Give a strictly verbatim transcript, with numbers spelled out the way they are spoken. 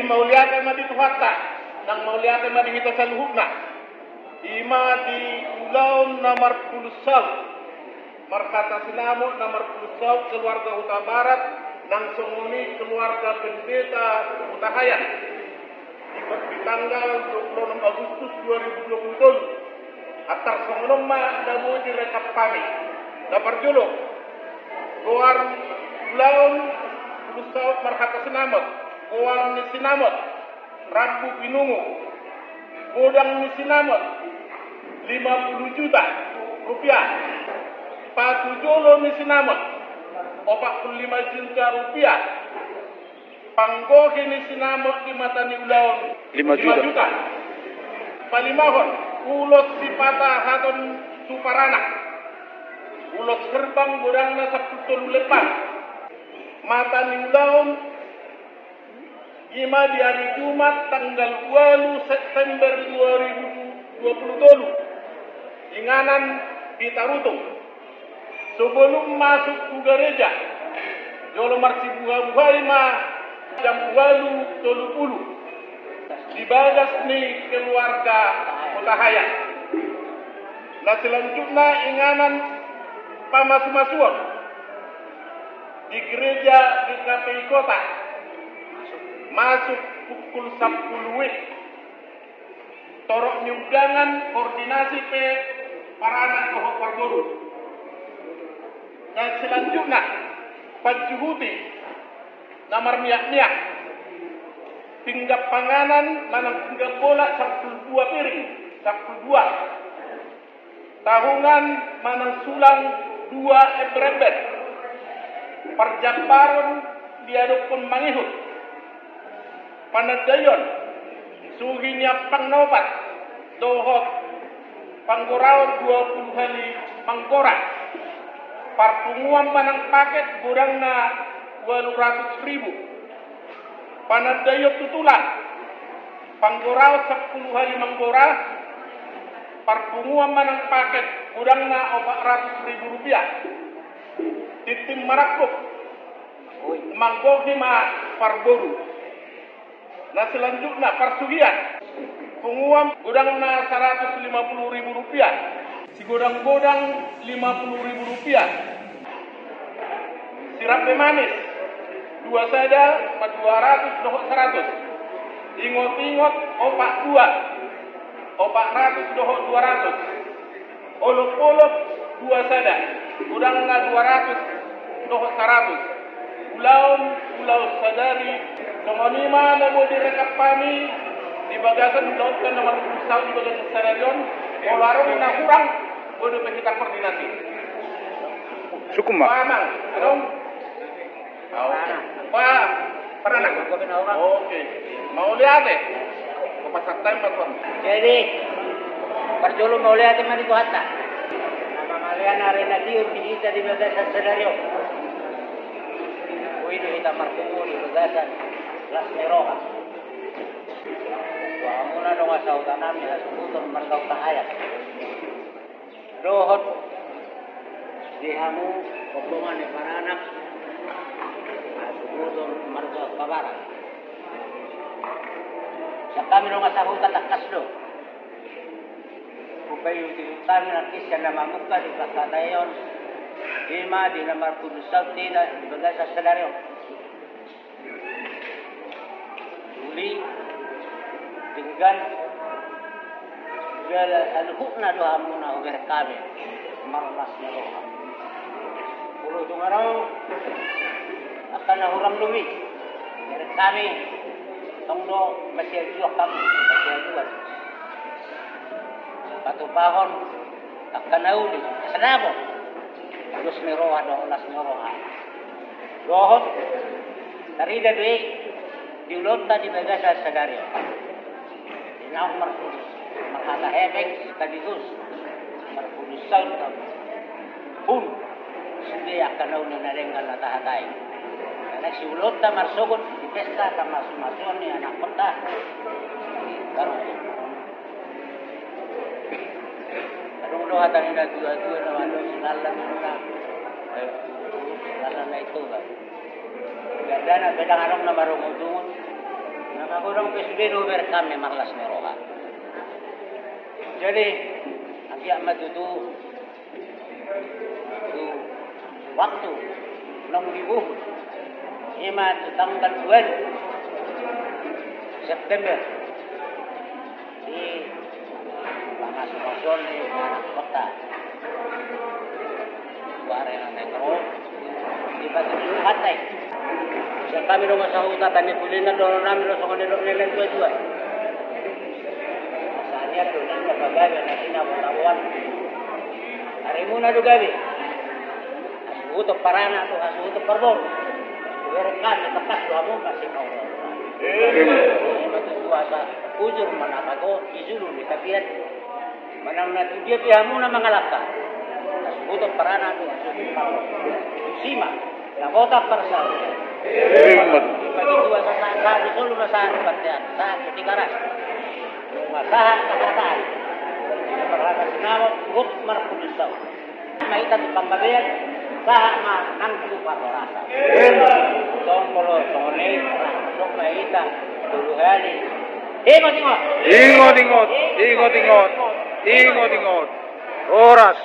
Mauliate ma di Tuhanta, nang mauliate ma di hita saluhutna. Ima di ulaon na marpulu saut marhata sinamot, na marpulu saut keluarga Hutabarat, nang songon i keluarga Pendeta Hutahaean. Di, di tanggal dua puluh enam Agustus dua ribu dua puluh tolu. Antar songon on ma na boi direkap hami. Na parjolo, goar ulaon pulu saut marhata sinamot, goar ni sinamot, rambu pinungu, godang ni sinamot, lima puluh juta rupiah, patujolo ni sinamot, opat pulu lima juta rupiah, panggohi ni sinamot di mata ni ulaon, lima juta. Lima juta. Palimahon, ulos sipata haton tu paranak. Ulos herbang godangna sampulu tolu lempang. Mata ni ulaon, ima di ari Jumat tanggal ualu September dua ribu dua puluh tolu. Inganan Bitarutung. Sebelum masuk tu gareja, jolo marsibuha-buhai ma jam ualu tolu pulu di bagas ni keluarga Hutahaean. Na selanjutna inganan pamasu-masuon di gereja GKPI Kota, masuk pukul sampulu WIB. Torop ni undangan, koordinasi pe paranak dohot parboru. Na selanjutna, panjuhuti na marmiak-miak. Pinggan panganan manang pinggan bola sampulu dua piring, sampulu dua. Tahungan manang sulang dua ember-ember. Parjambaron diadophon mangihut. Panandaion suhi ni ampang na opat dohot panggoraon dua puluh hali manggora. Parpunguan manang paket godangna ualu ratus ribu. Panandaion tu tulang, panggoraon sampulu hali manggora, parpunguan manang paket godangna opat ratus ribu rupiah. Tintin marangkup, manggohi ma parboru. Na selanjutna, parsuhian. Punguan godangna saratus lima puluh ribu rupiah. Sigodang-godang lima puluh ribu rupiah. Sirambe manis, dua sada, ma dua ratus dohot saratus. Ingot-ingot, opat dua, opat ratus dohot dua ratus. Olop-olop, dua sada, godangna dua ratus dohot saratus. Ulaon, ulaon sadari. Songon i ma na boi direkap hami di bagasan ulaonta na marpulu saut di bagasan sadari on. Molo adong na hurang, boi dope hita koordinasi. Sungkun ma. Amang, adong? Oke. Paranak. Oke. Mauliate. Jadi, parjolo mauliate ma di Tuhanta. Na mangalean ari na tiur di hita di bagasan sadari on. Boi do hita marpungu di bagasan las ni roha. Di hamuna dongan sahutanami, hasuhuton marga Hutahaean. Dohot di hamu rombongan ni paranak, hasuhuton marga Hutabarat. Sian hami dongan sahuta tangkas do hupaihut-ihut hami nangkin sian na mamungka di parhataon, ima di na marpulu saut di hita di bagasan sadari on. Uli, pinggan, jala saluhutna do hamuna hubereng hami marlas ni roha. Molo tung adong angka na hurang dope, bereng hami, tong do masiajuan hami, masiajuan. Patupahon angka na uli, asa dapot las ni roha dohot las ni roha. Dohot tarida do i di ulaonta di bagasan sadari on. Di naung marpudus, marhata hepeng sekaligus marpudus saut hamu. Hun, sude angka na uli na denggan na tahatai. Karena si ulaonta marsogot di pesta pamasu-masuon ni anakkonta. Baru. Adong do hata ni na tua-tua na mandok silalan na, eh, silalan na i Toba. Gandana, gadang adong na marungut-ungut. Na magodang pe sude do, bereng hami marlas ni roha. Jadi anggiat ma tutu tu waktu naung dibohut, i ma tu tanggal dua September, di pangasuhasuhon ni anak kota. Bareng nang ro di batu di pantai. Sian hami do ma sahuta, tani pulina dohonon nami do songon nidok ni na tuatua. Sahali do ninna pagabe na sinabotaboan. Arimuna do gabe. Hasuhuton paranak tu hasuhuton parboru. Bereng hami tangkas do hamu masih kau. Ima tu kuasa ujur manapako di julu ni tapian. Manang na tu dia pe hamuna mangalangka, hasuhuton paranak tu hasuhuton parboru. Tusi ma na hotang parsaoran. Ima tu kuasa sahat di solu ma sahat di pantean, sahat di Tigaras. Nunga sahat na hatai. Parhata sinamot, hot marpudun saut. Ma hita tu panggabean, sahat ma nang tu parhorasan. Tong molo songon i, dok ma hita tolu hali. Ingot, ingot. Ingot, ingot. Ingot, ingot. Ingot, ingot. Horas.